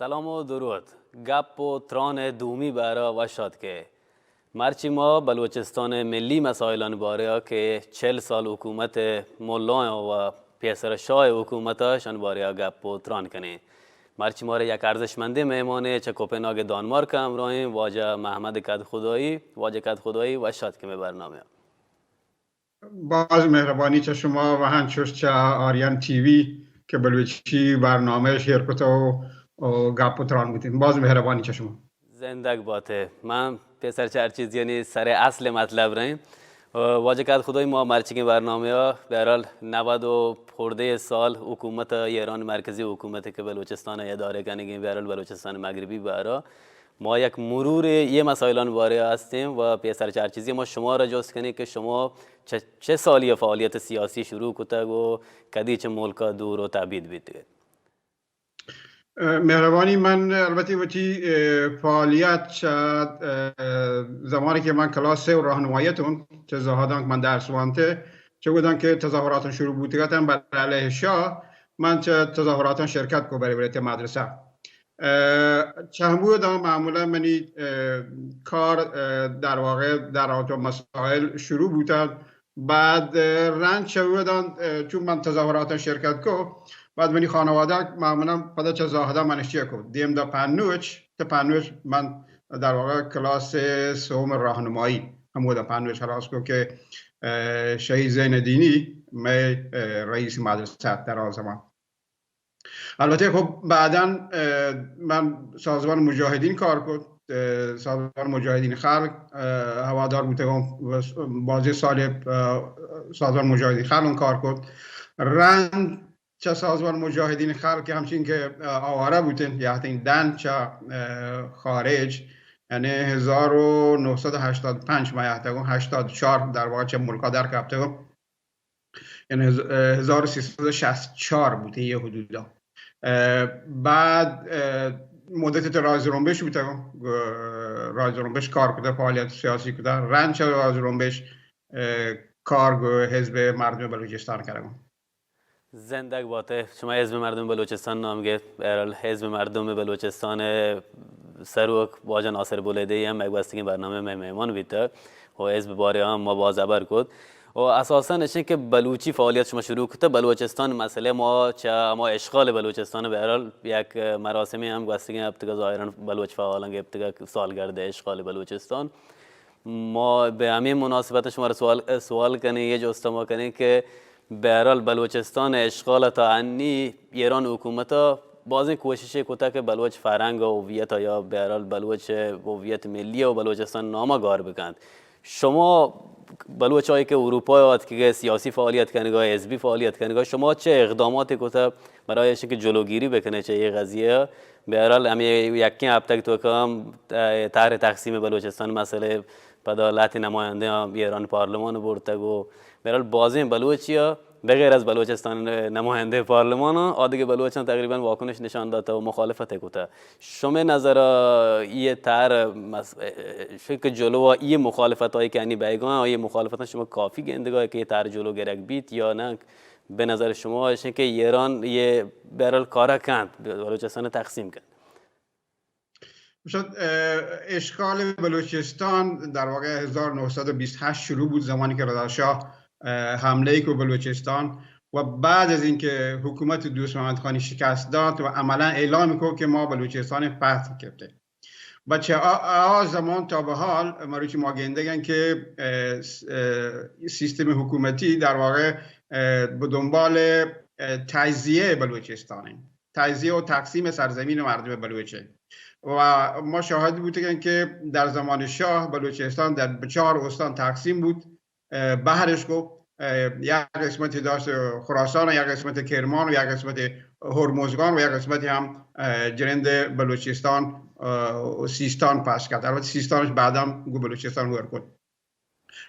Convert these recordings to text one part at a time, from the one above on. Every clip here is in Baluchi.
سلام و درود. گپ و تران دومی بہرا وش آتکے. مرچی ما بلوچستان ملی مسائلان باریا کہ چل سال حکومت ملایاں و پیسر شاہ حکومت شان باریا گپ و تران کنیں. مرچی مارا یک ارزشمندیں مہمانے چہ کوپنہاگ دانمارک ہمراہیں، واجہ محمد کدخدائی. واجہ کدخدائی، وش آتکے مئے برنامہ. باز مہربانی چہ شما و ہنچوش چہ آریان ٹی وی کہ بلوچی برنامہ شیئر کتہ و، و گپ و تران بوتیں. باز مہربانی چہ شما. زندگ باتے. من پیسر چہ ہر چیز یعنی سر اصل مطلب رہیں. واجہ کدخدائی، ما مرچیگیں برنامہ ء بہرحال نود و خوردے سال حکومت ایران، مرکزی حکومت کہ بلوچستان ادارہ کنگیں، بہرحال بلوچستان مغربی بارا ما یک مرور یہ مسائلان بارے ہستیں و پیسر چہ ہر چیزی ما شما را جست کنیں کہ شما چہ چہ سالی فعالیت سیاسی شروع کتگ و کدی چہ ملک دور و تبعید بیتگ؟ اه، مہربانی. من البتہ وتی، اه، فعالیت چہ، اه، زمانی کہ من کلاس سہ و راہنماییت اوں، چہ زہدان کہ من درس وانتے، چہ وہدان کہ تظاہراتاں شروع بوتگ اتاں بر علیہ شاہ، من چہ تظاہراتاں شرکت کو برے برے تہ مدرسہ. اه، چہ ہمودا معمولا منی، اه، کار، اه، در واقع در رابطہ مسائل شروع بوتگ. بعد، اه، رند چہ وہدان، اه، چون من تظاہراتاں شرکت کو، بعد منی خانوادہ معمولا پدا چہ زاہدان منشی کو. دیم دا پنوچ، تہ پنوچ من در واقع کلاس سوم راہنمائی ہمودا پنوچ خلاص کو کہ، اه، شہید زین الدینی مئے، اه، رئیس مدرسہ در آ زمان. البتہ خب بعداً، اه، من سازمان مجاہدین کار کت، اه، سازمان مجاہدین خلق، اه، ہوادار بوتگاں و س-، بازیں سال، اه، سازمان مجاہدین خلق کار کت. رند چہ سازمان مجاہدین خلق کہ ہمچین کہ، اه، آوارہ بوتن، یہتین دن چہ، اه، خارج، یعنی ہزار و نہصد و ہشتاد و پنچ ما یہتگوں، ہشتاد و چار در واقع چہ ملکا در کپتگوں. یعنی ہز-، اه، ہزار و سیصد و شصت و چار بوتیں یہ حدودا. اه، بعد، اه، مدت تو راہ زرمبش بوتگوں، اه، راہ زرمبش کار کتا، فعالیت سیاسی کتا، رند چہ راہ زرمبش، اه، کار گو حزب مردم بلوچستان کرگوں. زندگ باتے. شما حزب مردم بلوچستان نام گپت. بہرحال حزب مردم بلوچستان سروک واجہ ناصر بلیدی ہم مئے گوستگیں برنامہ مئے مہمان بیتگ و حزب بارے ہم ما باز ہبر کت. و اساساً اشیں کہ بلوچی فعالیت شما شروع کتہ، بلوچستان مسئلہ ما چہ ہما اشغال بلوچستان، بہرحال یک مراسمے ہم گوستگیں ہفتگا ظاہراً بلوچ فعالاں گپتگا سالگرد اشغال بلوچستان. ما بہ ہمے مناسبت شما را سوال، سوال کنیں، یہ جست ما کنیں کہ بہرحال بلوچستان اشغال تا انی ایران حکومت بازیں کوششے کتا کہ بلوچ فرہنگ و ہویت یا بہرحال بلوچ ہویت ملی و بلوچستان نامہ گار بکنت. شما بلوچ آئی کہ اروپا آتکگے، سیاسی فعالیت کنگا، حزبی فعالیت کنگا، شما چہ اقداماتے کتا برای ایشی کہ جلوگیری بکنے چہ یہ قضیہ؟ بہرحال ہمیں یکیں ہفتگ توکا ہم، اه، طرح تقسیم بلوچستان مسئلہ پدا لہتے نمایندہ ایران پارلمان برتگ و بہرحال بازیں بلوچیا بغیر از بلوچستان نمایندہ پارلمان آدگہ بلوچاں تقریباً واکنش نشان داتا و مخالفت کتا. شمئے نظر یہ طرح مس-، شک جلو یہ مخالفت آئی کہ انی بیگاں، یہ مخالفت شما کافی گندگا کہ یہ طرح جلو گرگ بیت یا نہ؟ بہ نظر شما اشیں کہ ایران یہ بہرحال کارا کنت، بلوچستان تقسیم کنت؟ شد، اه، اشغال بلوچستان در واقع هزار و نهصد و بیست و هشت شروع بود، زمانی که رضا شاه، اه، حمله کو بلوچستان و بعد از اینکه حکومت دوست محمد خانی شکست داد و عملاً اعلام کو که ما بلوچستان فتح کرده. و چه آ، آ زمان تا به حال مروچی ما گندگن که، اه، س-، اه، سیستم حکومتی در واقع، اه، به دنبال، اه، تجزیهٔ بلوچستانه، تجزیه و تقسیم سرزمین مردم بلوچه. و ما شاهد بودگن که در زمان شاه بلوچستان در به چهار استان تقسیم بود. اه، بحرش کو، اه، یک قسمتی داشت خراسان، یک قسمت کرمان و یک قسمت هرمزگان و یک قسمتی هم، اه، جنند بلوچستان، اه، و سیستان پس کرد. البته سیستانش بعداً گو بلوچستان هور کد،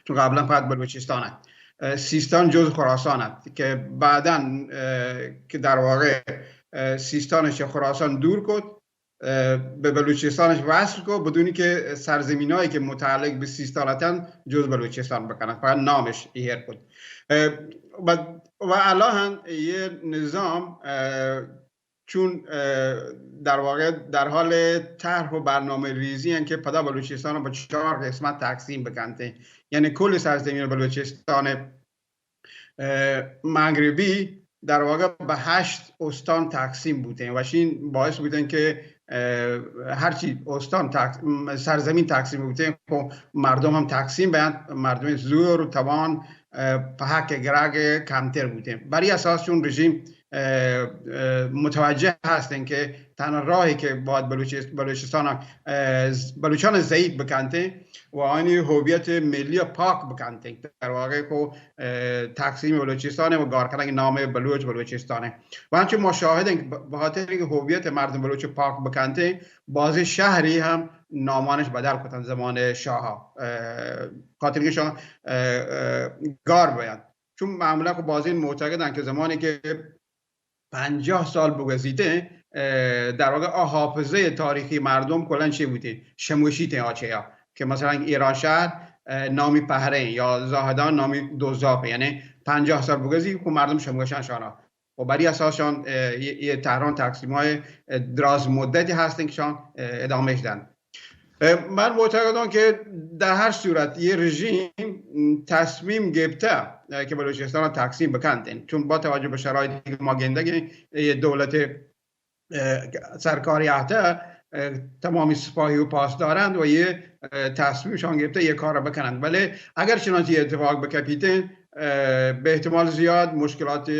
چون قبلاً فقط بلوچستان است. اه، سیستان جز خراسان است که بعداً، اه، که در واقع، اه، سیستانش خراسان دور کد، اه، به بلوچستانش وصل کو، بدونی که سرزمینایی که متعلق به سیستان هستن جز بلوچستان بکنن، فقط نامش ایهر کد. اه، و، و الان یه نظام، اه، چون، اه، در واقع در حال طرح و برنامه ریزی هن که پدا بلوچستان رو به چهار قسمت تقسیم بکنتیں. یعنی کل سرزمین بلوچستان، اه، مغربی در واقع به هشت استان تقسیم بودن و شین باعث بودن که، اه، هرچی استان تق-، م-، سرزمین تقسیم بودن، خب مردم هم تقسیم بیان، مردم زور و توان، اه، په حق گرگ کمتر بودن. بری اساس چون رژیم، اه، اه، متوجه هستن که تنها راهی که باید بلوچست-، بلوچستان، اه، ز-، بلوچان ضعیف بکنتیں و آنی هویت ملی پاک بکنتیں، در واقع کو، اه، تقسیم بلوچستان و گار کنگ نام بلوچ بلوچستان. و همچون ما شاهدیں که ب-، به خاطر اینکه هویت مردم بلوچ پاک بکنتیں، بعضی شهری هم نامانش بدل کتن زمان شاه، اه، خاطر اینکه شاه، اه، اه، گار بیان. چون معمولا خب بعضی معتقدن که زمانی که پنجاه سال بگذیته، اه، در واقع آ حافظهٔ تاریخی مردم کلاً چی بوده؟ شموشیته آچه ها. که مثلاً ایرانشهر، اه، نامی پهره یا زاهدان نامی دوزاپه، یعنی پنجاه سال بگذی که مردم شموشان شانا. و بری اساس شان، اه، یه، یه تهران تقسیم های، اه، دراز مدتی هستن که شان، اه، ادامهش دن. اه، من معتقدم که در هر صورت یه رژیم تصمیم گرفته، اه، که بلوچستان رو تقسیم بکنتین، چون با توجه به شرایطی که ما گندگیم، یه دولت، اه، سرکاری عهده، اه، تمامی سپاهی و پاسدارند و یه، اه، تصمیمشان گرفته یه کار رو بکنند. ولی اگر چنانچه یه اتفاق بکپیتین، اه، به احتمال زیاد مشکلات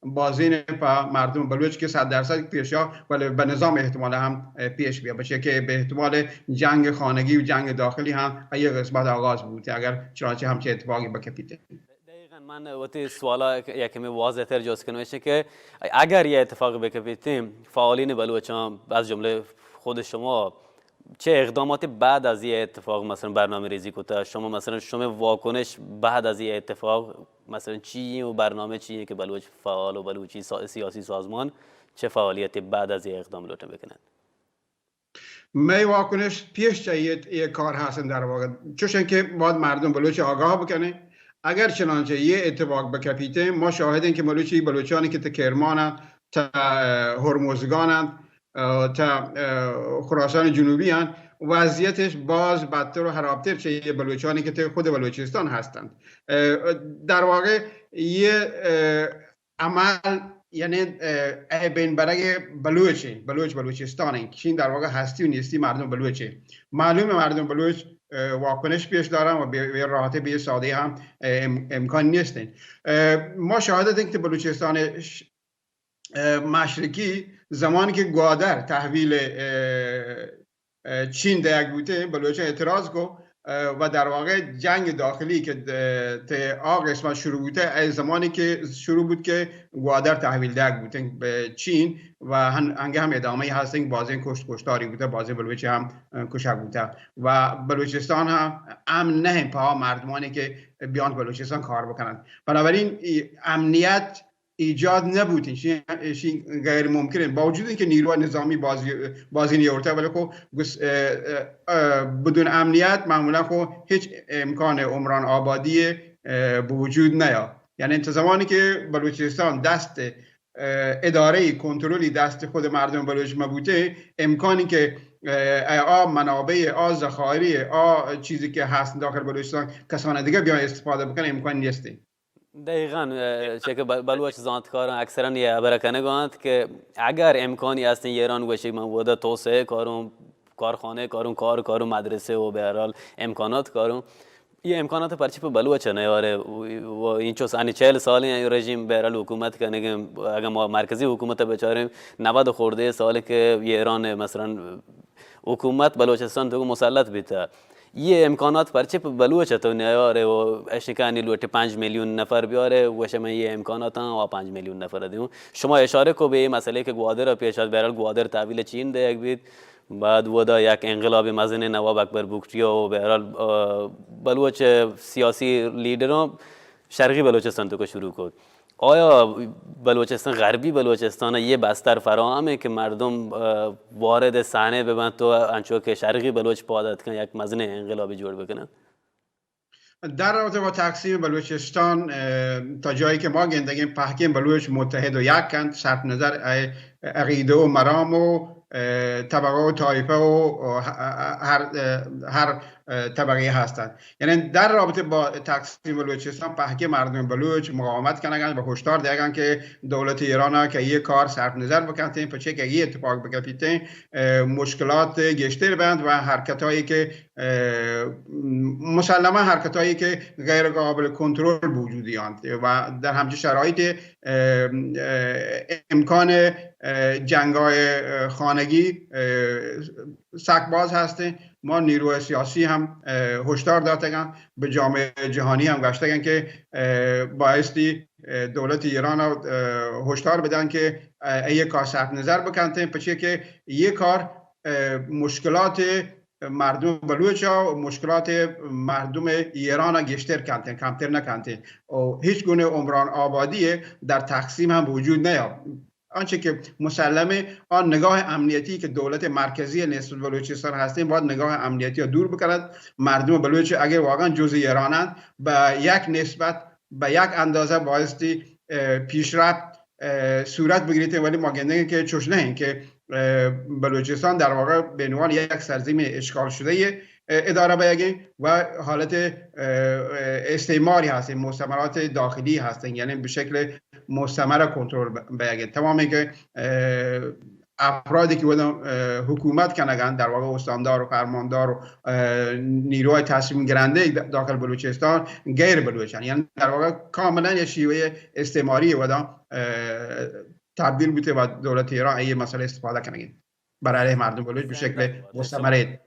بازین په مردم بلوچ که صد درصد پیش یا، ولی به نظام احتمال هم، اه، پیش بیا بشه که به احتمال جنگ خانگی و جنگ داخلی هم یه قسمت آغاز بوده اگر چنانچه همچه اتفاقی بکپیتین. دقیقاً من وتی سوالا یک-، یکمی واضح تر جست کنم، ایش که اگر یه اتفاق بکپیتین، فعالین بلوچان از جمله خود شما چه اقداماتی بعد از یه اتفاق مثلاً برنامه ریزی کتا؟ شما مثلاً شما واکنش بعد از یه اتفاق مثلاً چی و برنامه چی که بلوچ فعال و بلوچی سا-، سیاسی سازمان چه فعالیتی بعد از یه اقدام لوٹن بکنن؟ مئے واکنش پیش چہ اے، اے کار ہستن در واقع۔ چوشیں کہ باید مردم بلوچ آگاہ بکنیں۔ اگر چنانچہ یہ اتفاق بکپیتیں، ما شاہدیں کہ بلوچی، بلوچانی کہ تہ کرمان انت، تہ، اه، ہرمزگان انت، اه، تہ، اه، خراسان جنوبی انت، وضعیتش باز بدتر و خرابتر چہ یہ بلوچانی کہ تہ خود بلوچستان ہستند۔ اه، در واقع یہ، اه، عمل، یعنی، اه، اے بین برگ بلوچ ایں، بلوچ بلوچستان ایں، چین در واقع ہستی و نیستی مردم بلوچ ایں۔ معلوم مردم بلوچ، اه، واکنش پیش دارن و بے، بے راحتی، بے سادی ہم، اه، ام-، امکان نیست ایں۔ اه، ما شاہدت ایں کہ بلوچستان ش-، اه، مشرقی زمانی کہ گوادر تحویل، اه، اه، چین دئیگ بوتیں، بلوچاں اعتراض کو، اه، و در واقع جنگ داخلی کہ د-، تہ آ قسمت شروع بوتہ، اے زمانی کہ شروع بوت کہ گوادر تحویل دئیگ بوتیں بہ چین و ہن-، ہنگہ ہم ادامہ ہستیں، بازیں کشت کشتاری بوتہ، بازیں بلوچ ہم، اه، کشگ بوتہ و بلوچستان ہم امن نہ ایں پہ آ مردمانی کہ بیان بلوچستان کار بکنن۔ بنابراین ای امنیت ایجاد نبوتیں، شی، شی غیر ممکن ایں۔ باوجود اینکہ نیروی نظامی بازی، بازی نیورتہ، ولی خو گس-، اه، اه، اه، بدون امنیت معمولاً خو ہچ امکان عمران آبادی، اه، بوجود نیا۔ یعنی تا زمانی کہ بلوچستان دست، اه، ادارہ کنترلی دست خود مردم بلوچ مبوتیں، امکانی کہ، اه، آ منابع، آ ذخایر، آ چیزی کہ ہست داخل بلوچستان کسان دیگہ بیان استفادہ بکنن، امکان نیستیں۔ دقیقاً، اه، چه که ب-، بلوچ زانتکاران اکثراً یه خبر کنگ انت که اگر امکانی هستن ایران گوشی من ودا توسعه کارون، کارخانه کارون، کار کارون، مدرسه و به هر حال امکانات کارون، یه امکانات پرچی په بلوچ نیاره و، و اینچو س-، انی چهل سال این رژیم به هر حال حکومت کنگ، اگر ما مرکزی حکومت بچاریم، نود خورده ساله که ایران مثلاً حکومت بلوچستان تو مسلط بیتا۔ یہ امکانات پرچے پہ بلوچ تو نیارے و اشکانی لوٹے پنج میلیون نفر بیارے، وش من یہ امکانات ہاں و پنج میلیون نفر دیوں۔ شما اشارے کو بہ یہ مسئلے کہ گوادر پیش آت، بہرحال گوادر تحویل چین دیگ بیت، بعد ودا یک انقلاب مزن نواب اکبر بگٹی و بہرحال، آ، بلوچ سیاسی لیڈراں شرقی بلوچستان تو کو شروع کو۔ آیا بلوچستان، غربی بلوچستان یہ بستر فراہم ہے کہ مردم، آ، وارد صحنہ ببنت و انچو کہ شرقی بلوچ پاد اتکن یک مزنیں انقلابی جوڑ بکنن؟ در رابطه با تقسیم بلوچستان، اه، تا جایی که ما گندگیم، پهکین بلوچ متحد و یک انت، صرف نظر ای عقیده و مرام و، اه، طبقه و طایفه و، و ه-، هر، اه، هر، اه، طبقه هستند. یعنی در رابطه با تقسیم بلوچستان، پهکین مردم بلوچ مقاومت کنگن و هشدار دیگن که دولت ایران که یه کار صرف نظر بکنتین، پچه که یه اتفاق بکپیتین، اه، مشکلات گشتر بند و حرکتایی که اه، مسلما حرکتایی که غیر قابل کنترل بوجودی آنت و در همچین شرایط، اه، اه، امکان، اه، جنگای، اه، خانگی، اه، سک باز هستیں. ما نیروی سیاسی هم، اه، هشدار داتگن، به جامعه جهانی هم گشتگن که، اه، بایستی، اه، دولت ایران، اه، هشدار بدن که، اه، ای کار صرف نظر بکنتیں، پچه که یه کار، اه، مشکلات مردم بلوچ ء و مشکلات مردم ایران ء گیشتر کنتیں، کمتر نکنتیں و هیچ گونه عمران آبادی در تقسیم هم وجود نیابت. آنچه که مسلمه، آن نگاه امنیتی که دولت مرکزی نسبت بلوچستان هستیں باید نگاه امنیتی ء دور بکند. مردم بلوچ اگر واقعا جزء ایرانند، به یک نسبت، به یک اندازه بایستی، اه، پیشرفت، اه، صورت بگیریت، ولی ما گندگیں که چوش نہ انت که، اه، بلوچستان در واقع به عنوان یک سرزمین اشغال شده، اه، اداره بیگیں و حالت، اه، اه، استعماری هستیں، مستعمرات داخلی هستیں، یعنی به شکل مستعمره کنترل ب-، بیگیں. تمام که، اه، افرادی که ودا، اه، حکومت کنگن، در واقع استاندار و فرماندار و، اه، نیروهای تصمیم گرنده داخل بلوچستان غیر بلوچن، یعنی در واقع کاملا یه شیوه استعماری ودا، اه، تبدیل بوده و دولت ایران ای مسئله استفاده کنگی برای علیه مردم بلوچ به شکل مستمره.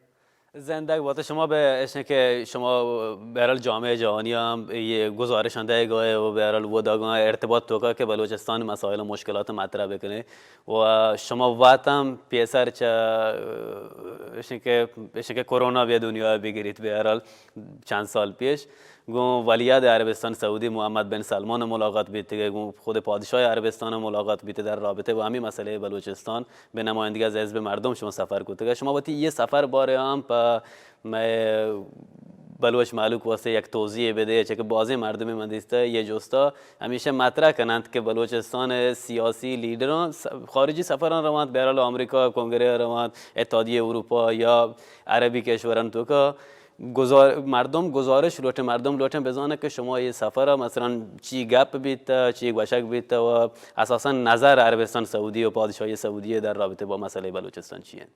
زندگ بات شما. به اشن که شما به هر حال جامعه جهانی هم یه گزارش انده گوه و به هر حال و داگاه ارتباط توکا که بلوچستان مسائل و مشکلات مطرح بکنه و شما واتم پیسر چه اشن که، اشن که کرونا بیا دنیا بگیریت به هر حال چند سال پیش گوں ولیعہد عربستان سعودی محمد بن سلمان ملاقات بیتگ، گوں خود پادشاہ عربستان ملاقات بیتگ، در رابطہ با ہمے مسئلہ بلوچستان بہ نمائندگی از حزب مردم شما سفر کتگ. شما وتی یہ سفر بارے ہم پہ مئے بلوچ مہلوک واسطے یک توضیح بدے، چہ کہ بازیں مردم من دیستہ یہ جستا ہمیشہ مطرح کننت کہ بلوچستان سیاسی لیڈراں س-، خارجی سفراں روانت، بہرحال آمریکا کنگرے روانت، اتحادیہ اروپا یا عربی کشوران توکا گزار-، مردم گزارش لوٹیں، مردم لوٹیں بزانہ کہ شما یہ سفر ء مثلاً چی گپ بیت، چی گوشگ بیت و اساساً نظر عربستان سعودی و پادشاہی سعودی در رابطہ با مسئلہ بلوچستان چی انت؟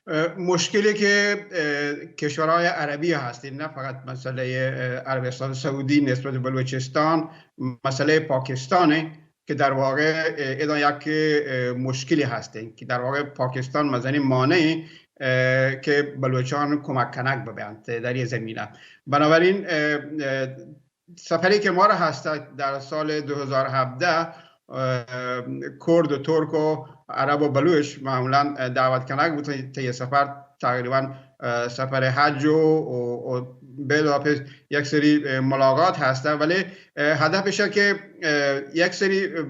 اه، مشکلی که، اه، کشورهای عربی هستین، نه فقط مسئله، اه، عربستان سعودی نسبت بلوچستان، مسئله پاکستانه که در واقع، اه، ادا یک، اه، مشکلی هستین که در واقع پاکستان مزنی مانع، اه، که بلوچان کمک کنگ ببینت در یه زمینه. بنابراین، اه، اه، سفری که ما را هست در سال دو هزار و هفده، اه، کرد و ترک و عرب و بلوچ معمولاً دعوت کنگ بود تا یه سفر، تقریباً، اه، سفر حج و، و، و بالاخره یک سری، اه، ملاقات هسته، ولی، اه، هدفش که، اه، یک سری، اه،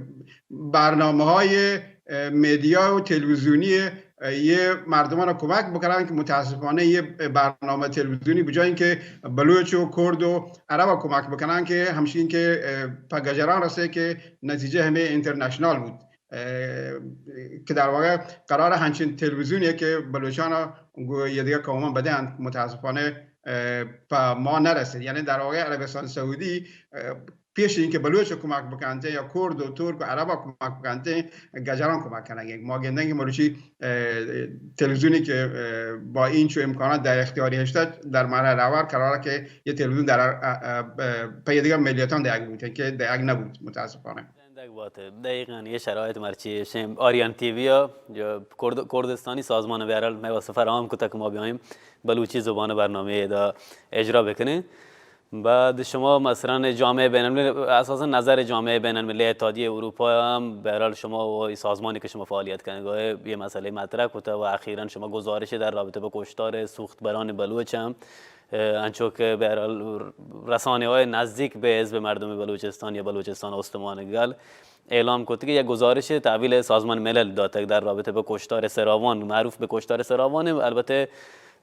برنامه‌های، اه، مدیا و تلویزیونی اه، یه مردمان رو کمک بکنن که متاسفانه یه برنامه تلویزیونی به جای اینکه بلوچ و کرد و عرب رو کمک بکنن که همشین که، اه، پا گجران رسه که نتیجه همه اینترنشنال بود، اه، که در واقع قرار همچین تلویزیونیه که بلوچان رو گو یه دیگه قومان بدن، متاسفانه، اه، پا ما نرسید. یعنی در واقع عربستان سعودی، اه، پیش اینکہ بلوچ کمک بکنتے یا کرد و ترک و عرب کمک بکنتے، گجران کمک کنگے. ما گندیں کہ مروچی، اه، تلویزیونی کہ، اه، با این چو امکانات در اختیاری ہشتہ در مرحلہ اول قرار کہ یہ تلویزیون در، اه، اه، اه، پہ دیگر ملیتان دیگ بوتیں کہ دیگ نبوت متاسفانہ. زندگ بات. دقیقاً یہ شرایط مرچی شیم آریان ٹی وی ء جو کرد-، کردستانی سازمان بہرحال مئے واسطہ فراہم کتا کہ ما بیایم بلوچی زبان برنامہ ادا اجرا بکنیں. بعد شما مثلاً جامعہ بین الملل، اساساً نظر جامعہ بین الملل، اتحادیہ اروپا ہم بہرحال شما و ای سازمانی کہ شما فعالیت کنگ ء یہ مسئلہ مطرح کتا و اخیراً شما گزارش در رابطہ با کشتار سوخت بران بلوچ ہم، اه، انچو کہ بہرحال رسانہ های نزدیک بہ حزب مردم بلوچستان یا بلوچستان استمان گل اعلام کت کہ یک گزارش تحویل سازمان ملل داتگ در رابطہ با کشتار سراوان، معروف بہ کشتار سراوان، البتہ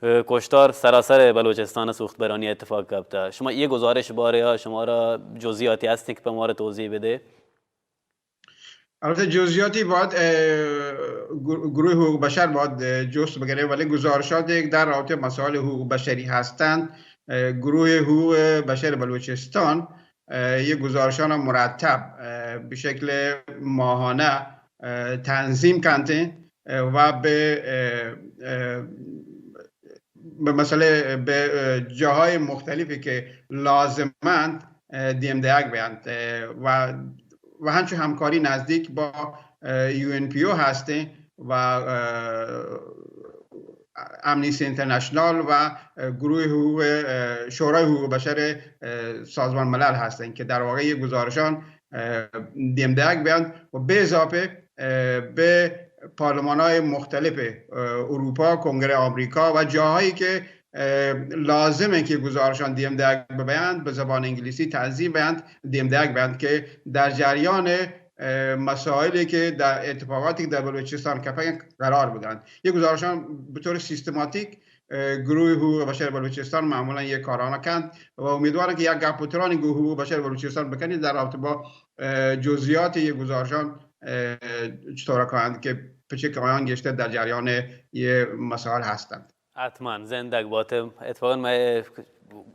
کشتار سراسر بلوچستان سوخت برانی اتفاق کپتہ۔ شما یہ گزارش بارے ءَ شمارا جزئیاتی ہستیں کہ پہ مارا توضیح بدے؟ البتہ جزئیاتی باید، اه، گرو-، گروہ حقوق بشر باید، اه، جست بگرے، ولی گزارشات یک در رابطہ مسائل حقوق بشری ہستند۔ اه، گروہ حقوق بشر بلوچستان، اه، یہ گزارشان مرتب، اه، بہ شکل ماہانہ، اه، تنظیم کنتیں، اه، و بہ، اه، اه، بہ مسئلہ، بہ، اه، جاہای مختلفی کہ لازمند، اه، دیم دیگ بیانت، اه، و، و ہنچو ہمکاری نزدیک با، اه، یو این پی او ہستیں و، اه، امنیستی انٹرنشنال و، اه، گروہ حقوق، اه، شورای حقوق بشر، اه، سازمان ملل ہستیں کہ در واقع یہ گزارشان، اه، دیم دیگ بیانت و بہ اضافہ، اه، بہ پارلمان‌های مختلف، اه، اروپا، کنگره آمریکا و جاهایی که، اه، لازمه که گزارشان دیم دیگ بیانت، به زبان انگلیسی تنظیم بیانت، دیم دیگ بیانت که در جریان، اه، مسائلی که در اتفاقاتی که در بلوچستان کپگ قرار بدنت۔ یہ گزارشان به طور سیستماتیک، اه، گروہ حقوق بشر بلوچستان معمولاً یہ کاران کنت و امیدوارم کہ یک گپ و ترانی گروہ حقوق بشر بلوچستان بکنید در رابطہ با، اه، جزئیات یہ گزارشان، اه، چطور کنند کہ پچه که آیان گیشتر در جریان یہ مسائل هستند۔ حتماً، زندگ بات۔ اتفاقاً مئے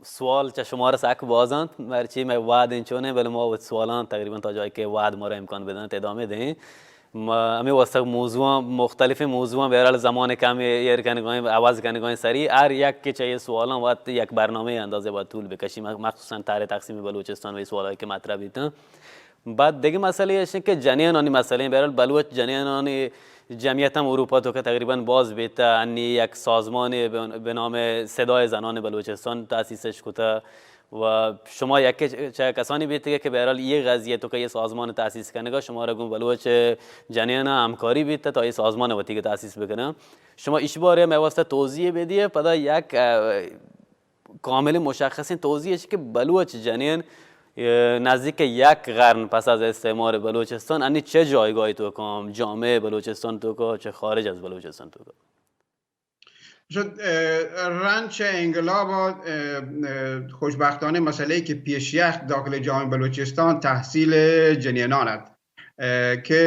سوال چہ شمارا سک باز انت، مرچی مئے وعد انچونے، بلے ما وت سوالان تقریباً تا جایی کہ وعد مارا امکان بدنت ادامہ دیں۔ ما ہمے واسطہ موضوعاں، مختلفیں موضوعاں بہرحال زمان کم ایر کنگائیں، عوض کنگائیں سری، ہر یک کہ چہ یہ سوالاں وت یک برنامہ اندازے با طول بکشی، مخصوصاً طرح تقسیم بلوچستان و یہ سوالایی کہ مطرح بیتن۔ بعد دگہ مسئلہ اش کہ جنینانی مسئلہ، بہرحال بلوچ جنینانی جمعیت ہم اروپا تو کہ تقریباً باز بیتا، انی یک سازمان بہ نام صدای زنان بلوچستان تاسیسش کتا و شما یکے چہ کسانی بیتگے کہ بہرحال یہ قضیہ تو کہ یہ سازمان تاسیس کنگا شما را گوں بلوچ جنینا ہمکاری بیتا تا یہ سازمان وتی کہ تاسیس بکنن۔ شما اش بارے مئے واسطہ توضیح بدیے، پدا یک، اه، کامل مشخصیں توضیح اش کہ بلوچ جنین، اه، نزدیک یک قرن پس از استعمار بلوچستان انی چہ جایگاہی تو کام جامعہ بلوچستان تو کا، چہ خارج از بلوچستان تو کا؟ شد، اه، رند چہ انقلاب، اه، اه، خوشبختانہ مسئلہ کہ پیش یک داخل جامعہ بلوچستان تحصیل جنینان ات، اه، کہ،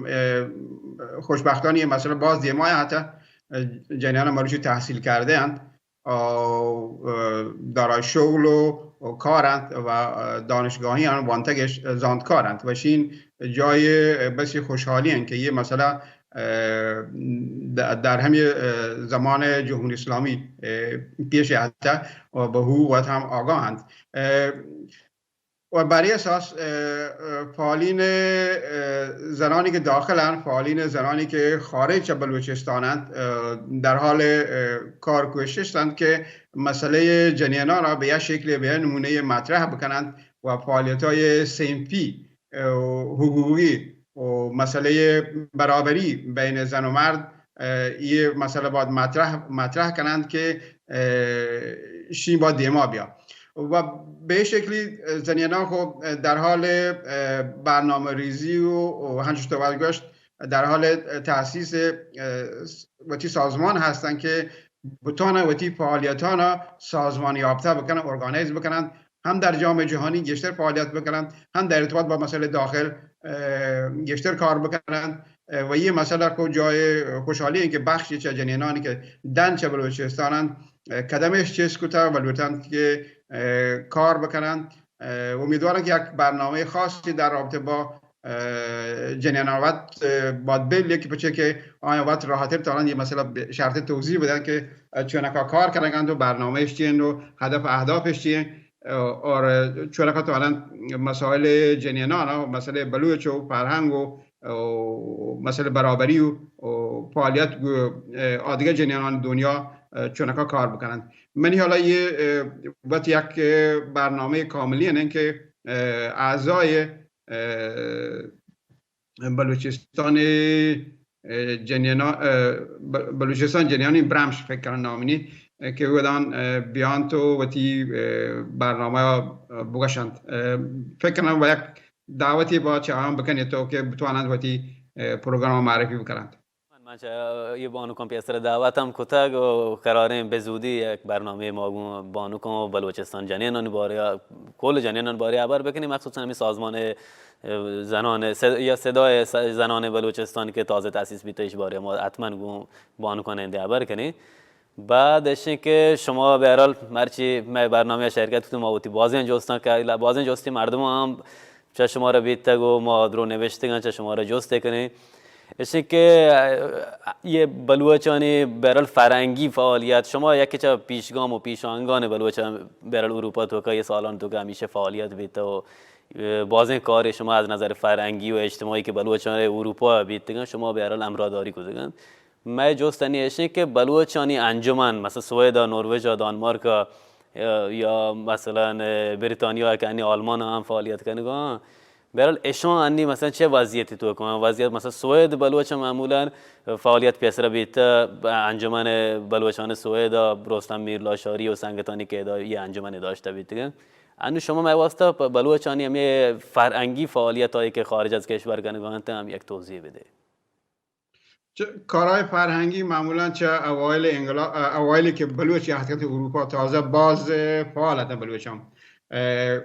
اه، خوشبختانہ یہ مسئلہ باز دیما ہتا، اه، جنینان مروچی تحصیل کرده انت، اه، اه، دارای شغل و، و کار انت و، اه، دانشگاهی انت، وانتگش زانتکار انت و شین جای بسی خوشحالی انت کہ یہ مسئلہ اه، د-، در ہمے، اه، زمان جمہوری اسلامی، اه، پیش آتہ و بہ ہو وت ہم آگاہ انت۔ اه، و بر ای اساس، اه، اه، فعالین، اه، زنانی کہ داخل انت، فعالین زنانی کہ خارج چہ بلوچستان انت، اه، در حال، اه، کار کوشش انت کہ مسئلہ جنینان را بہ یک شکل، بہ یک نمونہ مطرح بکنند و فعالیت‌های صنفی اه، حقوقی و مسئلہ برابری بین زن و مرد، اه، یہ مسئلہ باید مطرح، مطرح کنند کہ، اه، شین باید دیما بیا۔ و بہ شکلی زنینان خو در حال، اه، برنامه ریزی و، و ہنچو تو گوشت، در حال تاسیس، اه، وتی سازمان ہستند کہ بتوانند وتی فعالیتان سازمان یافتہ بکنند، ارگانیز بکنند۔ ہم در جام جہانی گیشتر فعالیت بکنند، ہم در ارتباط با مسئلہ داخل، اه، گیشتر کار بکنند۔ اه، و یہ مسئلہ کو جای خوشحالی انت کہ بخشی چہ جنینانی کہ دن چہ بلوچستان انت، اه، قدمش چست کتہ و لوٹند کہ، اه، کار بکنند۔ اه، امیدوارم کہ یک برنامہ خاصی در رابطہ با اه، جنینان وت، اه، باید بل کہ پچے کہ آیاں وت راحتر توانند یہ مسئلہ ب-، شرتر توضیح بدنت کہ، اه، چونکا کار کنگند و برنامہ اش چی انت و ہدف اہدافش چی انت، اه، اور چونکا توانند مسائل جنینان و مسئلہ بلوچ و فرہنگ و، و مسئلہ برابری و، و فعالیت گو، اه، آدگہ جنینان دنیا، اه، چونکا کار بکنند۔ منی حالا یہ، اه، وت یک برنامہ کاملی انت کہ، اه، اعضای اه، بلوچستان، اه، جنینا-، اه، ب-، بلوچستان جنینانی برمش فکر کنم نامینی، اه، کہ اودان، اه، بیانت و وتی، اه، برنامہ، اه، بگشنت۔ اه، فکر کنم و یک دعوتی با چہ آیان بکنیت تو کہ بتوانند وتی، اه، پروگرام معرفی بکنند۔ اچھا، یہ بانکان پیسر دعوت ہم کتگ و قراریں بہ زودی یک برنامہ ما گوں بانکان و بلوچستان جنینان بارے، کل جنینان بارے حبر بکنیں، مخصوصاً ہمیں سازمان زنان صد-، یا صدای س-، زنان بلوچستان کہ تازہ تأسیس بیتہ، ایش بارے ما حتماً گوں بانکان اندے حبر کنیں۔ بعد اشیں کہ شما بہرحال مرچی مئے برنامہ شرکت کتو، ما وتی بازیں جوستاں کہ بازیں جوستی مردم ہم چہ شما را بیتگ و ما درو نوشتگاں چہ شما را جست کنیں۔ اشیں کہ یہ بلوچانی بہرحال فرہنگی فعالیت، شما یکی چہ پیشگام و پیشانگان بلوچ بہرحال اروپا توکا یہ سالان توکا ہمیشہ فعالیت بیتہ و بازیں کارے شما از نظر فرہنگی و اجتماعی کہ بلوچان اروپا بیتگاں، شما بہرحال ہمراہداری کتگاں۔ مئے جست انی ایشیں کہ بلوچانی انجمن، مثلاً سوئد ء، نروژ ء، دانمارک ء، یا مثلاً بریتانیا ء کہ انی آلمان ء ہم فعالیت کنگا آں۔ بہرحال اشان انی مثلاً چہ وضعیتی توکا آں؟ وضعیت مثلاً سوئد بلوچ معمولاً فعالیت پیسرا بیت، انجمن بلوچان سوئد ء رستم میرلاشاری و سنگتانی کہ ادا یہ انجمن داشتہ بیتگن۔ انو شما مئے واسطہ پہ بلوچانی ہمیں فرہنگی فعالیت ہایی کہ خارج از کشور کنگا انت ہم یک توضیح بدے۔ چہ کارهای فرهنگی معمولاً چه اوایل انقلاب، اوایلی که بلوچ یهتگن اروپا تازه باز فعال هستن بلوچان. اه،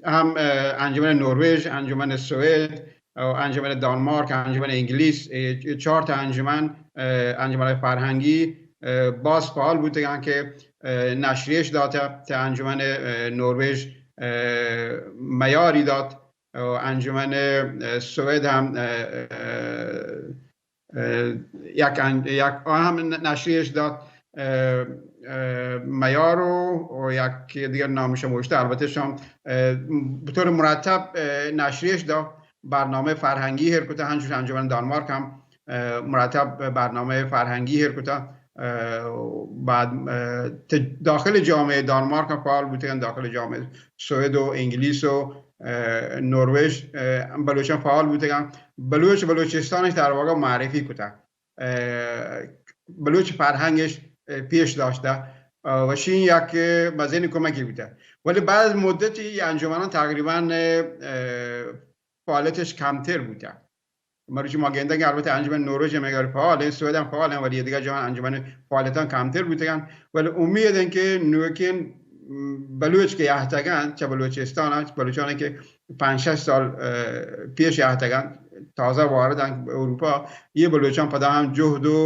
هم، اه، انجمن نروژ، انجمن سوئد، و انجمن دانمارک، انجمن انگلیس، اه، چهار تا انجمن، اه، انجمن فرهنگی، اه، باز فعال بودگن که، اه، نشریش داته، تا انجمن، اه، نروژ، اه، میاری داد. و انجمن، اه، سوئد هم، اه، اه، اه، یک ان-، یک آ هم ن-، نشریش داد، اه، اه، میارو و یک دیگر نامش موشته، البته شام، اه، به طور مرتب، اه، نشریش داد، برنامه فرهنگی هر کتا، همچون انجمن دانمارک هم، اه، مرتب برنامه فرهنگی هر کتا. اه، بعد، اه، ت-، داخل جامعه دانمارک هم فعال بودن، داخل جامعه سوئد و انگلیس و، اه، نروژ، اه، بلوچان فعال بودن. بلوچ، بلوچستانش در واقع معرفی کتا. اه، بلوچ فرهنگش، اه، پیش داشته. اه، و شین یک مزین کمکی بوده. ولی بعد از مدتی انجمنان تقریباً، اه، فعالیتش کمتر بوده. مروچی ما گندگیں، البته انجمن نوروژ مگر فعال ہیں، سوئد ہم فعال ہیں، ولی دیگر جاہاں انجمن فعالیتاں کمتر بوتگن، ولی امید ہیں کہ نوکین بلوچ کہ اہتگن چہ بلوچستان، بلوچانی کہ پنچ شش سال، اه، پیش اہتگن، تازہ واردن اروپا، یہ بلوچان پدا ہم جہد و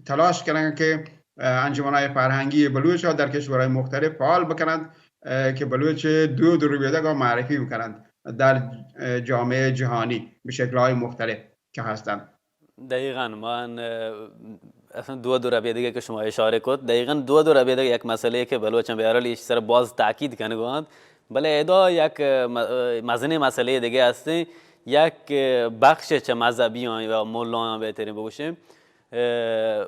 تلاش کنن کہ، اه، انجمنهای فرهنگی بلوچ ها در کشورهای مختلف فعال بکنند، اه، که بلوچ دود و ربیدگ ها معرفی بکنند در، اه، جامعه جهانی به شکل‌های مختلف که هستند. دقیقاً، من، اه، اصلاً دود و ربیدگی که شما اشاره کت، دقیقاً دود و ربیدگ یک مسئله‌ای که بلوچان بهرحال ایش سر باز تاکید کنگو انت، بلے ادا یک، اه، م-، اه، مزنیں مسئله‌ای دیگه هستیں، یک، اه، بخش چه مذهبیان یا ملایان بهترین بگوشیم، اه،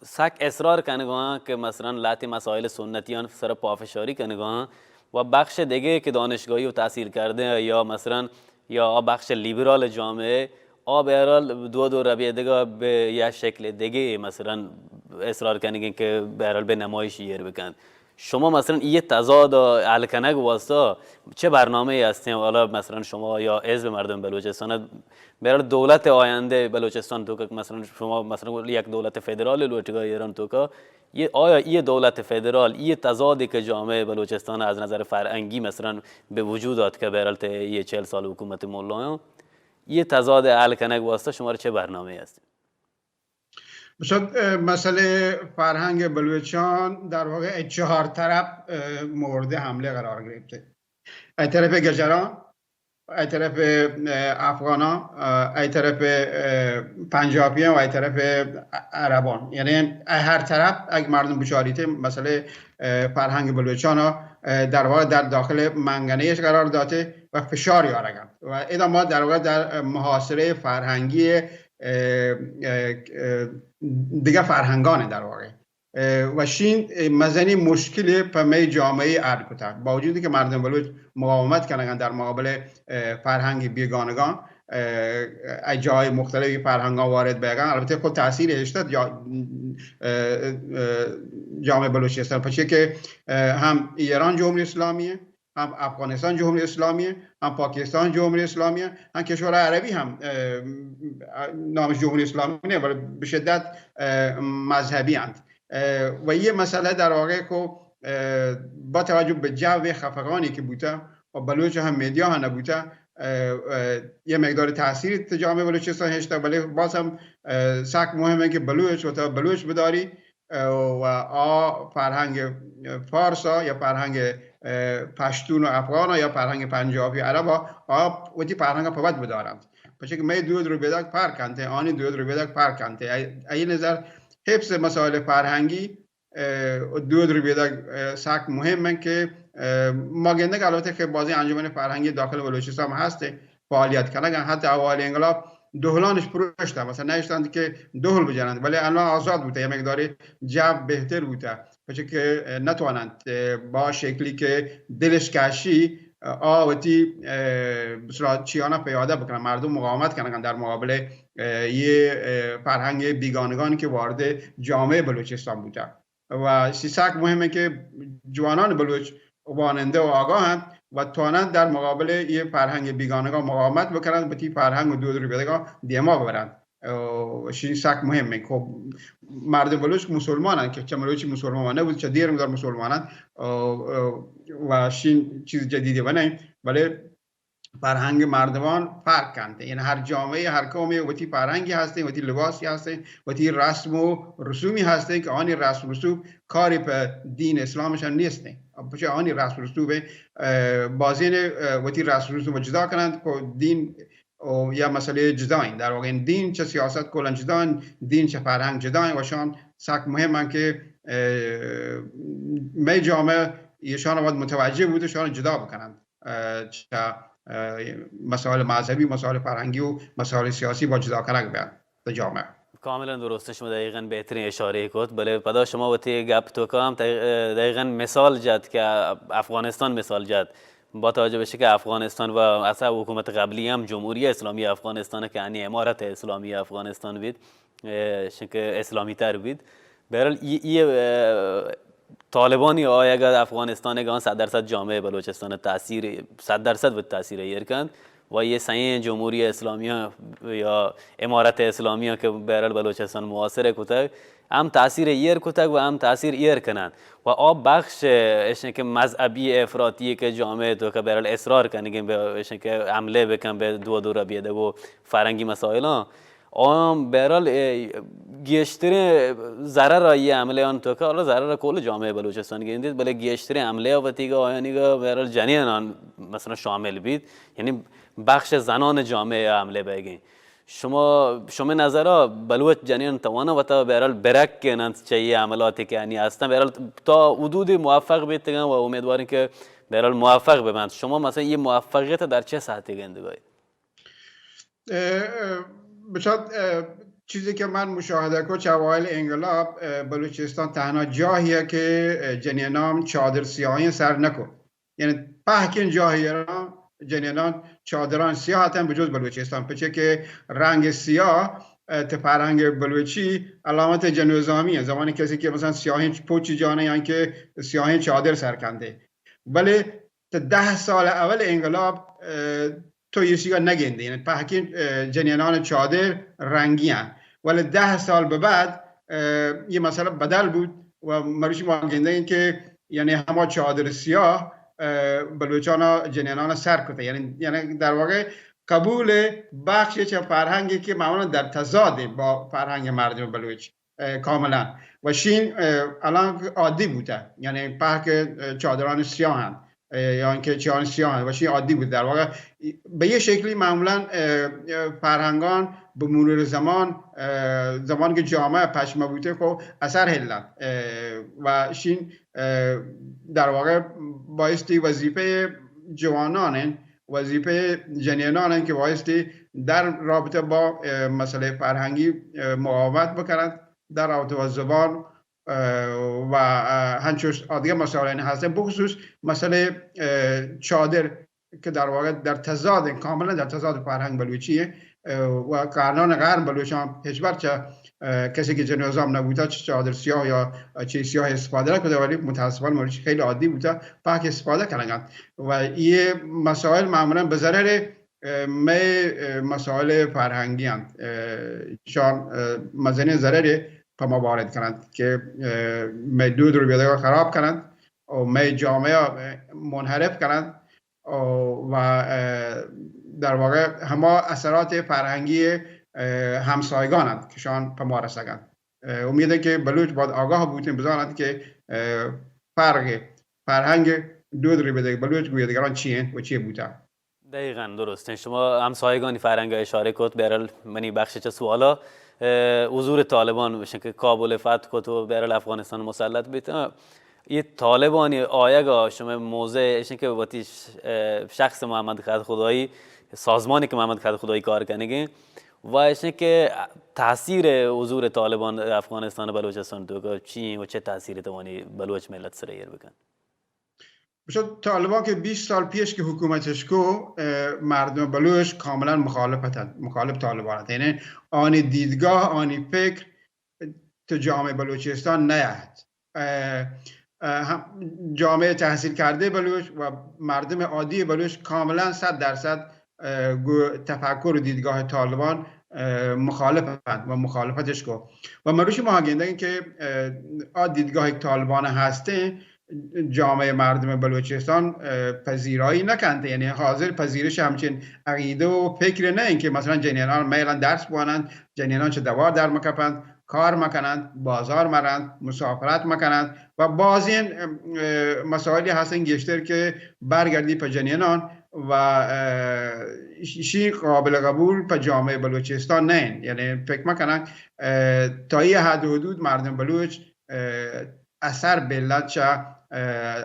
سک اصرار کنگو انت که مثلاً لهتے مسائل سنتیان سر پافشاری کنگو انت و بخش دیگه که دانشگاهی و تحصیل کرده یا مثلاً یا آ بخش لیبرال جامعه، آ بهرحال دود و ربیدگا به یک شکل دیگه مثلاً اصرار کنگین که بهرحال به نمایش ایر بکن. شما مثلاً یہ تضاد حل کنگ واسطه چه برنامه هستیں؟ حالا مثلاً شما یا حزب مردم بلوچستان، بهرحال دولت آینده بلوچستان تو که مثلاً شما مثلاً یک دولت فدرال لوٹگا ایران تو که یہ، آیا یہ دولت فدرال، یہ تضادی که جامعه بلوچستان از نظر فرهنگی مثلاً به وجود آت که بهرحال ته یہ چهل سال حکومت ملایان، یہ تضاد حل کنگ واسطه شما را چه برنامه هست؟ بسیار، اه، مسئله فرهنگ بلوچان در واقع چهار طرف، اه، مورد حمله قرار گرفته. از طرف گجران، از طرف، اه، افغانان، اه، از طرف، اه، پنجابیان و از طرف عربان. یعنی از هر طرف اگه مردم بچاریت مسئله، اه، فرهنگ بلوچان، اه، در واقع در داخل منگنه‌اش قرار داته و فشار یارگن. و ادا ما در واقع در محاصره فرهنگی، اه، اه، اه، دیگه فرهنگان در واقع. اه، و شین، اه، مزنی مشکل په می جامعه حل کتا. با وجودی که مردم بلوچ مقاومت کنگن در مقابل، اه، فرهنگ بیگانگان، اه، اه، جای مختلف فرهنگان وارد بیگن. البته خود تاثیر اشتد یا، اه، اه، جامعه بلوچستان. پچه که، اه، هم ایران جمهوری اسلامیه، هم افغانستان جمهوری اسلامی، هم پاکستان جمهوری اسلامی، هم کشور عربی هم، اه، نامش جمهوری اسلامی نه، ولی به شدت، اه، مذهبی انت. اه، و یه مسئله در واقع که، اه، با توجه به جو خفقانی که بوده و بلوچ هم مدیا هم نبوده، اه، اه، یه مقدار تاثیر تو جامعه بلوچستان هشته، ولی باز هم، اه، سک مهمه که بلوچ و تا بلوچ بداری، اه، و آ فرهنگ فارسا یا فرهنگ، اه، پشتون و افغانا یا فرهنگ پنجابی عربا، آ وتی فرهنگ په ود بدارند. پچه که می دود رو بیدک فرق کنته، آنی دود رو بیدک فرق کنته. ای، ای نظر حفظ مسائل فرهنگی، اه، دود رو بیدک، اه، سک مهم انت که، اه، ما گندگ البته که بعضی انجمن فرهنگی داخل بلوچستان هم هسته، فعالیت کنگ، حتی اوائل انقلاب دهلانش پروشتن، مثلا نشتند که دهل بجنند، ولی الان آزاد بوده، یه مقداری جو بهتر بوده، پچه که نتوانند، اه، با شکلی که دلش کشی، اه، آ وتی، اه، بسرا چیانا پیاده بکنن، مردم مقاومت کنن در مقابل، اه، یه، اه، فرهنگ بیگانگان که وارد جامعه بلوچستان بوده. و سی سک مهمه که جوانان بلوچ واننده و آگاهند و توانند در مقابل یه فرهنگ بیگانگان مقاومت بکنند، وتی فرهنگ و دود رو بیدگان دیما ببرند. اه، شین سک مهمه. خب، مردم بلوچ مسلمانند که چه مروچی مسلمان نبود، چه دیر مدار مسلمانند. اه، اه، و شین چیز جدیدی بنه، ولی فرهنگ مردمان فرق کنته. یعنی هر جامعه، هر قومه وتی فرهنگی هسته، وتی لباسی هسته، وتی رسم و رسومی هسته که آنی رسم رسوم کاری په دین اسلامش هم نیسته. پچه آنی رسم رسوم، اه، بازین، اه، وتی رسم رسوم جدا کنند که دین و یا مسئله جدا این. در واقع این دین چه سیاست کلا جدا این، دین چه فرهنگ جدا این و شان سک مهم ان که، اه، می جامعه ایشان باید متوجه بود و شان جدا بکنند. اه، چه، اه، مسائل مذهبی، مسائل فرهنگی و مسائل سیاسی با جدا کنگ بیان در جامعه. کاملا درست، شما دقیقا بهترین اشاره کت. بله، پدا شما وتی گپ تو کام دقیقا مثال جت که افغانستان مثال جت. با توجه بشه که افغانستان و اصلا حکومت قبلی هم جمهوری اسلامی افغانستان که یعنی امارت اسلامی افغانستان بید، اه، شنکه اسلامی تر بید. بهرحال، ای، ای، اه، طالبانی آیگ افغانستان گان صد درصد جامعه بلوچستان تاثیر، صد درصد به تاثیر ایر کند و یه سین جمهوری اسلامی یا امارت اسلامی که بهرحال بلوچستان معاصر کتگ، هم تاثیر ایر کتگ و هم تاثیر ایر کنند. و آ بخش اشن که مذهبی افراطی که جامعه تو که بهرحال اصرار کنگیں به اشن که حمله بکن به دو دور بیده و فرهنگی مسائلان، آیان بهرحال، اه، گیشترین ضرر آئی حمله آن تو که حالا ضرر کل جامعه بلوچستان گندید، بلے گیشترین حمله وتیگا آیانیگا بهرحال جنینان مثلا شامل بید، یعنی بخش زنان جامعه حمله بیگیں. شما، شما نظرا بلوچ جنین توانا وتا بهرحال برک کننت چه یه حملاتی که انی هستن، بهرحال تا حدود موفق بیتگن و امیدوارین که بهرحال موفق ببند. شما مثلا یه موفقیت در چه ساعتی گندگای؟ اه، اه، بچات، اه، چیزی که من مشاهده کو چه اوایل انقلاب، اه، بلوچستان تنها جاهیه که، اه، جنینان چادر سیاهین سر نکو. یعنی پهکین جاهیه را جنینان چادران سیاه هتن بجز بلوچستان، پچه که رنگ سیاه، اه، ته فرهنگ بلوچی علامت جنوزامی هست. زمانی کسی که مثلا سیاهین پوچی جانه یا که سیاهین چادر سر کنده. ولی تا ده سال اول انقلاب، اه، تو ایشیگا نگندی. یعنی پهکین، اه، جنینان چادر رنگی هن. ولی ده سال به بعد، اه، یه مسئله بدل بود و مروچی ما گندگیں که یعنی هما چادر سیاه، اه، بلوچانا جنینان سر کته. یعنی، یعنی در واقع قبول بخش چه فرهنگی که معمولا در تضاد با فرهنگ مردم بلوچ. اه، کاملا. و شین، اه، الان عادی بوده، یعنی پهک، اه، چادران سیاه هن، اه، یا اینکه چیان سیاه هن و شین عادی بود. در واقع به یه شکلی معمولا، اه، اه، فرهنگان به مرور زمان، اه، زمان که جامعه پشمه بوده، خب اثر هلن، اه، و شین، اه، در واقع بایستی وظیفهٔ جوانان هن، وظیفهٔ جنینان هن که بایستی در رابطه با، اه، مسئله فرهنگی، اه، مقاومت بکنند. در رابطه با زبان، اه، و، اه، هنچوش آدگه مسائل هستن، بخصوص مسئله، اه، چادر که در واقع در تضاد، کاملا در تضاد فرهنگ بلوچی، اه، و کارنان غرب بلوچان هیچ بر چه کسی که جنازه هم نبوته، چه چادر سیاه یا چه سیاه استفاده نکده، ولی متاسفانه مروچی خیلی عادی بوته، پاک استفاده کنگند و یه مسائل معمولاً به ضرر می مسائل فرهنگی انت. شان مزنین ضرر په ما وارد کنند که می دود رو بیدگا خراب کنند و می جامعه منحرف کنند و در واقع هما اثرات فرهنگی همسایگان انت که شان په ما رسگند. امید که بلوچ باید آگاه بوتین، بزانند که فرق فرهنگ دود رو بیدگ بلوچ گوی دیگران چی انت و چی بوته. دقیقاً درستیں، شما همسایگانی فرهنگ اشاره کت. بهرحال منی بخش چه سوالا حضور طالبان بشن که کابل فتح کت و بهرحال افغانستان مسلط بیت. ای طالبانی آیگا شما موضع ایشن که وتی شخص محمد خد خدایی، سازمانی که محمد خد خدایی کار کنگیں و ایشن که تاثیر حضور طالبان افغانستان و بلوچستان تو چی و چه تاثیر توانی بلوچ ملت سر ایر بکن؟ بچه، طالبان که بیست سال پیش که حکومتش کو، مردم بلوچ کاملاً مخالفتند، مخالف طالبان انت. یعنی آنی دیدگاه، آنی فکر تو جامعه بلوچستان نیاید. جامعه تحصیل کرده بلوچ و مردم عادی بلوچ کاملاً صد درصد گو تفکر و دیدگاه طالبان مخالفند و مخالفتش کو. و مروچی ما گندگیں که آ دیدگاه طالبان هسته جامعه مردم بلوچستان پذیرایی نکنت، یعنی حاضر پذیرش همچین عقیده و فکر نه انت که مثلاً جنینان میلن درس بوانند، جنینان چه دوار در مکپند، کار مکنند، بازار مرند، مسافرت مکنند و بازین مسائلی هستن گیشتر که برگردی په جنینان و شی قابل قبول په جامعه بلوچستان نه انت. یعنی فکر مکنن تا یه حد و حدود مردم بلوچ اثر بلد چه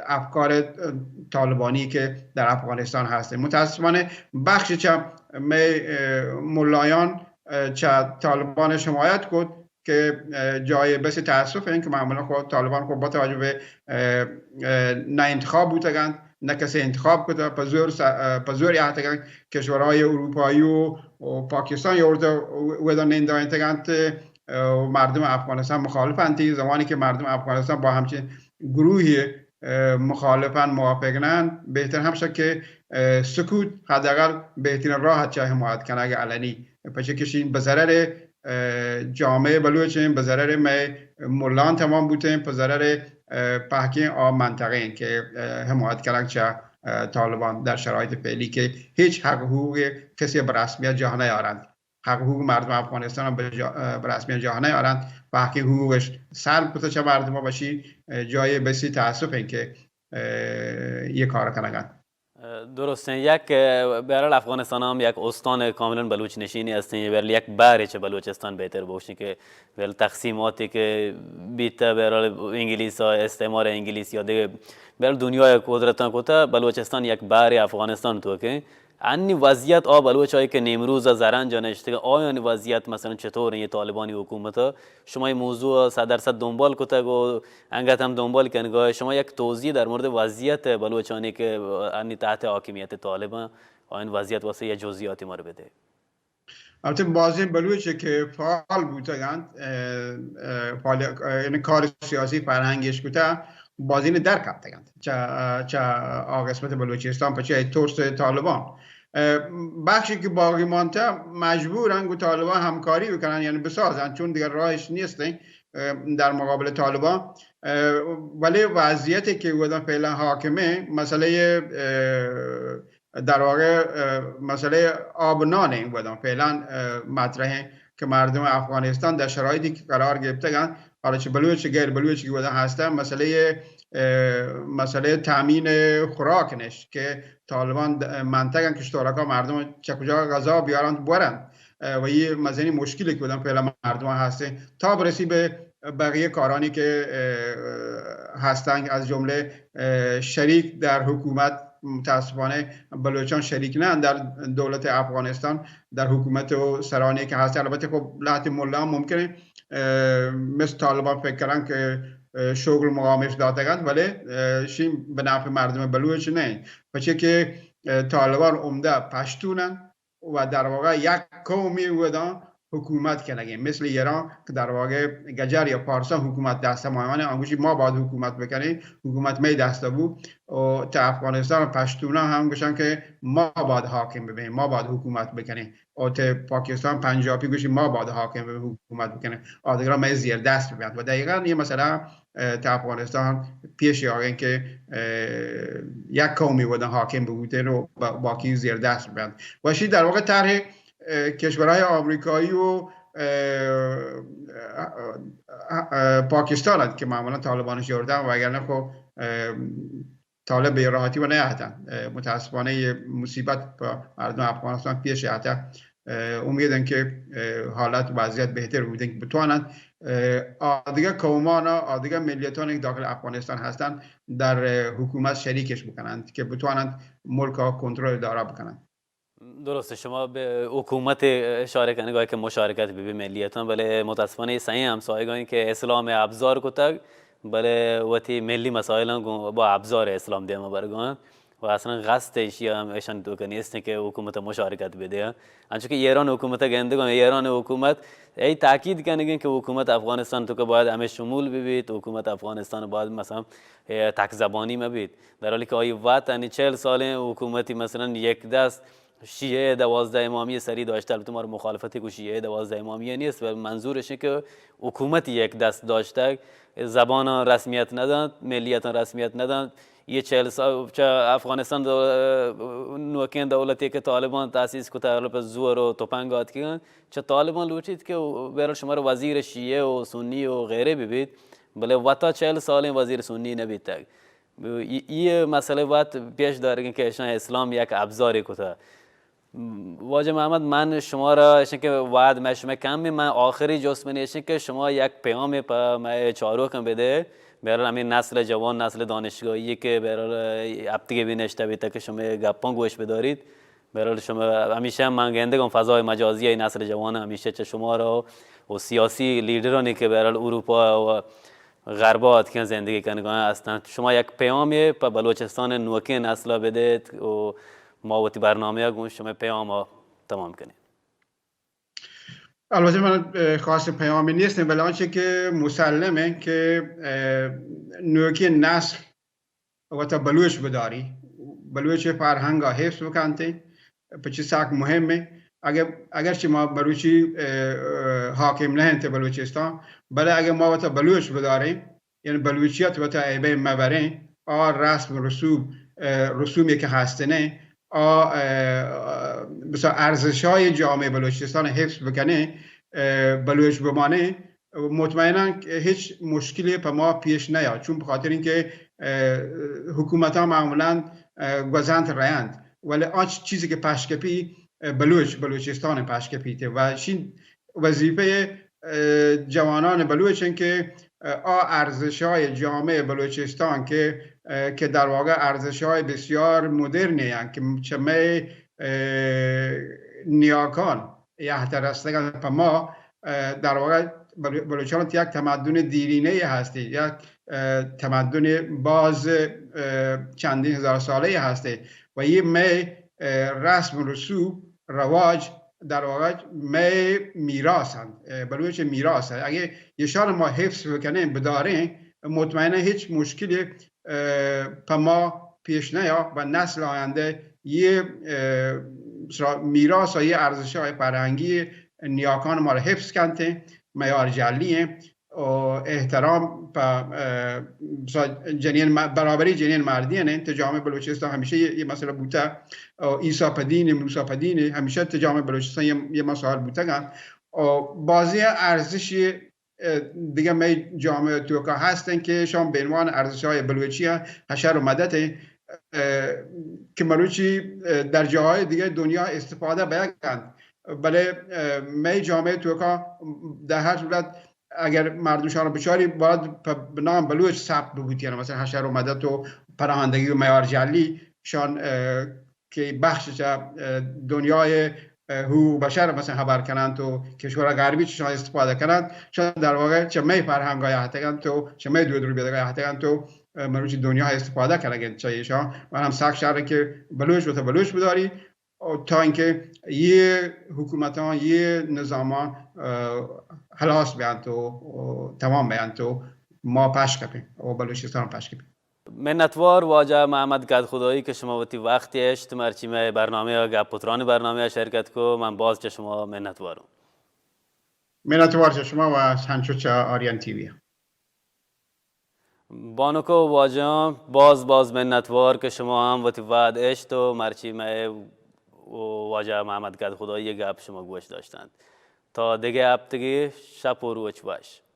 افکار طالبانی که در افغانستان هست. متاسفانه بخش چه می ملایان چه طالبان حمایت کت که جای بس تاسف انت که معمولاً خو طالبان خو با توجه به نه انتخاب بوتگند، نه کسی انتخاب کته، په زور په زور یاتگند. کشورهای اروپایی و پاکستان یورت ودا ننداینتگند و مردم افغانستان مخالف انت. زمانی که مردم افغانستان با همچین گروهی مخالفن، موافق نن، بهتر همشه که سکوت حداقل بهترین راه چه حمایت کنگ علنی، پچه کشین به ضرر جامعه بلوچ انت، به ضرر می ملان تمام بوتین، به ضرر پهکین آ منطقه انت که حمایت کنگ چه طالبان در شرایط فعلی که هیچ حق حقوق کسی به رسمیت جا نیارند. حق حقوق مردم افغانستان هم به رسمیت جا نیارند، پهکین حقوقش سلب کته چه مردم بشی. جای بسی تاسف انت که یه کار کنگن. درستیں، یک بهرحال افغانستان هم یک استان کاملاً بلوچ نشینی هستیں، بهرحال یک بهرے چه بلوچستان بهتر بوشیں که بهرحال تقسیماتی که بیته، بهرحال انگلیس ها، استعمار انگلیس یا دیگه بهرحال دنیای قدرتان کته، بلوچستان یک بهرے افغانستان تو که انی وضعیت آ بلوچ هایی که نیمروز زرنج نشتگه، آیانی وضعیت مثلاً چطور انت؟ طالبانی حکومت شما این موضوع صد درصد دنبال کتگ و انگت هم دنبال کنگا، شما یک توضیح در مورد وضعیت بلوچانی که انی تحت حاکمیت طالبان، آیان وضعیت واسه یه جزئیاتی ما رو بده. البته بازین بلوچ که فعال بوتگند، فعال، یعنی کار سیاسی فرهنگش کته، بازین در کپتگند چه، چه آ قسمت بلوچستان، پچه ترس طالبان. بخشی که باقی مانته مجبورن گو طالبان همکاری بکنن، یعنی بسازن، چون دیگر راهش نیستن در مقابل طالبان. ولی وضعیتی که بودن فعلاً حاکمه، مسئله در واقع مسئله آب و نان این بودن فعلاً مطرحه که مردم افغانستان در شرایطی که قرار گرفتگن، حالا چه بلوچ چه غیر بلوچ که بودن هستن، مسئله مسئله تامین خوراک نش که طالبان منطقه کشتارکا مردم چه کجا غذا بیارند بورند و یه مزنی مشکلی که بودن فعلاً مردم هستن تا برسی به بقیه کارانی که هستن، از جمله شریک در حکومت، متاسفانه بلوچان شریک نه در دولت افغانستان، در حکومت و سرانی که هست. البته خب لحظه ملا هم ممکنه مثل طالبان فکر کنن که شغل مقامش داتگند، ولی شین به نفع مردم بلوچ نه، پچه که طالبان عمده پشتونن و در واقع یک قومی ودان حکومت کنگیں، مثل ایران که در واقع گجر یا پارسا حکومت دست ما، یعنی آنگوشی ما باید حکومت بکنیں، حکومت می دست بو. و تا افغانستان پشتونا هم گوشن که ما باید حاکم ببیں، ما باید حکومت بکنیں. و تا پاکستان پنجابی گوشی ما باید حاکم ببیں، حکومت بکنیں، آدگران می زیر دست ببند. و دقیقا یه مسئله اه، تا افغانستان پیش آگن که اه، یک قومی ودن حاکم ببوتن و با-، باقی زیر دست ببند. و شی در واقع طرح اه، کشورهای آمریکایی و اه، اه، اه، پاکستان است که معمولا طالبانش جوردن و اگر نه خو اه، طالب به راحتی و نیاتن. اه، متاسفانه یه مصیبت په مردم افغانستان پیش آتا. اه، امیدن که اه، حالت وضعیت بهتر بودن که بتوانند اه، آدگه قومان، آدگه ملیتان که داخل افغانستان هستند در اه، حکومت شریکش بکنند که بتوانند ملک را کنترل دارا بکنند. درست، شما به حکومت اشاره کنگا که مشارکت ببی ملیتان، بلے متاسفانه سعی همسایگانی که اسلام ابزار کتگ، بلے وتی ملی مسائلان گوں با ابزار اسلام دیما برگان و اصلا قصد ایشی هم ایشان تو که نیست که حکومت مشارکت بده. انچو که ایران حکومت گندگان، ایران حکومت ای تاکید کنگین که حکومت افغانستان تو که باید همه شمول ببیت، حکومت افغانستان باید مثلا اه، تک زبانی مبیت، در حالی که آئی وت یعنی چهل سالیں حکومتی مثلا یک دست شیعه دوازده امامی سری داشته، البته ما رو مخالفتی کو شیعه دوازده امامی نیست، و منظورش اینه که حکومت یک دست داشته، زبان رسمیت ندند، ملیت رسمیت ندند. یه چهل سال چه افغانستان دو-، نوکین دولتی که طالبان تاسیس کتا، البته زور و تپنگ آتکگن، چه طالبان لوٹیت که برای شما رو وزیر شیعه و سنی و غیره ببیت، بلے وتا چهل سالیں وزیر سنی نبیتگ. ای، ای مسئلہ وت پیش دارگیں کہ اشاں اسلام یک ابزارے کتا. واجہ محمد، من شما را اشیں کہ وعد میں شما کم، من آخری جست من اشیں کہ شما یک پیامے پہ میں چاروکاں بدے، بہرحال ہمیں نسل جوان، نسل دانشگاہی کہ بہرحال ہفتگی بھی نشتہ بیتا کہ شما گپاں گوش بداریت. بہرحال شما ہمیشہ من گندگاں فضای مجازی ای نسل جوان ہمیشہ چہ شما را و سیاسی لیڈرانی کہ بہرحال اروپا و غربا آتکن زندگی کنگا ہستن. شما یک پیامے پہ بلوچستان نوکیں نسلا بدیت و ما وتی برنامہ گوں شما پیام تمام کنیں. البته من اه، خاص پیامی نیستم، ولی آنچه که مسلمه که اه، نوکیں نسل وتا بلوچ بداری، بلوچ فرهنگا حفظ بکنت، پچی سک مهمه. اگر اگرچه ما بلوچی اه، اه، حاکم نه انت بلوچستان، بلے اگر ما وتا بلوچ بداریں، یعنی بلوچیت وتا ایبه مبریں، آ رسم رسوم اه، رسومی که هستنه، آ اه، بسا ارزش‌های جامعه بلوچستان حفظ بکنه، اه، بلوچ بمانه، مطمئنا هیچ مشکلی په ما پیش نیاد، چون به خاطر اینکه اه، حکومت ها معمولا اه، گوزنت رایند، ولی آن چیزی که پشکپی اه، بلوچ بلوچستان پشکپیته و شین وظیفه اه، جوانان بلوچن که اه، آ ارزش های جامعه بلوچستان که اه، که در واقع ارزش های بسیار مدرنی هن که چه می اه، نیاکان یه رستگن په ما اه، در واقع بلو- بلوچان یک تمدن دیرینه هستی، یک اه، تمدن باز اه، چندین هزار ساله هستی و یه می اه، رسم رسوم رواج در واقع می میراث هن، اه، بلوچ میراث هن. اگه یشان ما حفظ بکنیم، بداریم، مطمئنا هیچ مشکلی اه، په ما پیش نیا و نسل آینده یه اه، سرا- میراث و یه ارزش های فرهنگی نیاکان ما را حفظ کنته، میار جلی و احترام په اه، سا- جنین م- برابری جنین مردین انت. جامعه بلوچستان همیشه یه یه مسئله بوته، و عیسی په دین، موسی په دین، همیشه تو جامعه بلوچستان یه یه مسائل بوتگن و بازی ارزشی اه، دیگه می جامعه توکا هستن که شان به عنوان ارزش های بلوچی ها حشر و مدت اه، که مروچی اه، در جاهای دیگه دنیا استفاده بیگند، بله اه، می جامعه توکا در هر صورت اگر مردم شان رو بچاری باید په نام بلوچ ثبت ببوتی، یعنی مثلا حشر و مدت و پناهندگی و میار جلی شان اه، که بخش چه اه، دنیای اه، حقوق بشر مثلا خبر کنند و کشور غربی چشان استفاده کنند، چون در واقع چه می فرهنگ های هتگند و چه می دود رو بیدگاه هتگند و اه، مروچی دنیا استفاده کنگند چه ایشان. من هم سخت شهر که بلوچ و تا بلوچ بداری تا اینکہ یہ حکومتاں، یہ نظاماں، اه، ہلاس بیانت و، و تمام بیانت و ما پش کپیں و بلوچستان پش کپیں۔ منتوار واجہ محمد کدخدائی کہ شما وتی وقت اشت مرچی مئے برنامہ ءَ، گپ و تران برنامہ ءَ شرکت کو، من باز چہ شما منتواروں۔ منتوار چہ شما و ہنچو چہ آریان ٹی وی۔ بانک و واجہاں، باز باز منتوار کہ شما ہم وتی وہد اشت و مرچی مئے و واجہ محمد کدخدائی ءِ گپ شما گوش داشتنت۔ تا دگہ ہپتگے، شپ و روچ وش۔